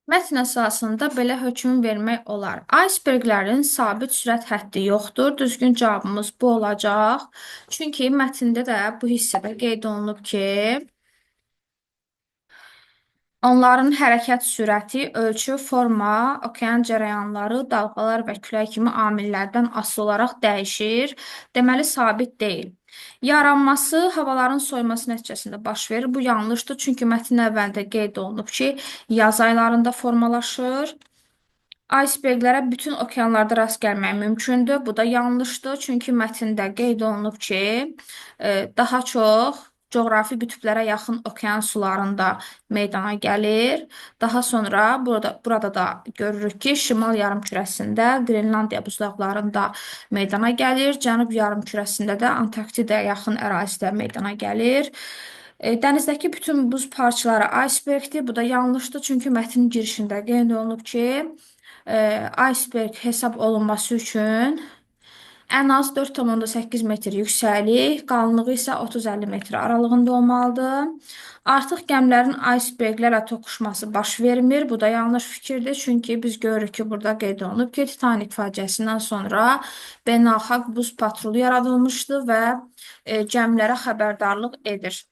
Mətn əsasında belə hökm vermək olar. Aysberqlərin sabit sürət həddi yoxdur. Düzgün cavabımız bu olacaq. Çünki mətndə də bu hissədə qeyd olunub ki, onların hərəkət sürəti, ölçü, forma, okean cərəyanları, dalğalar və külək kimi amillərdən asılı olaraq dəyişir. Deməli, sabit deyil. Yaranması havaların soyuması nəticəsində baş verir. Bu yanlışdır, çünki mətnin əvvəlində qeyd olunub ki, yaz aylarında formalaşır. Aysberqlərə bütün okeanlarda rast gəlmək mümkündür. Bu da yanlışdır, çünki mətndə qeyd olunub ki, daha çox coğrafi qütblərə yaxın okean sularında meydana gəlir. Daha sonra burada da görürük ki, şimal yarımkürəsində Qrenlandiya buzlaqlarında meydana gəlir. Cənub yarımkürəsində də Antarktidaya yaxın ərazidə meydana gəlir. Dənizdəki bütün buz parçaları aysberqdir. Bu da yanlışdır, çünki mətnin girişində qeyd olunub ki, aysberq hesab olunması üçün ən az 4,8 metr yüksəklik, qalınlığı isə 30-50 metr aralığında olmalıdır. Artıq gəmilərin aysberqlərlə toqquşması baş vermir. Bu da yanlış fikirdir. Çünki biz görürük ki, burada qeyd olunub ki, Titanik faciəsindən sonra beynəlxalq buz patrulu yaradılmışdı və gəmilərə xəbərdarlıq edir.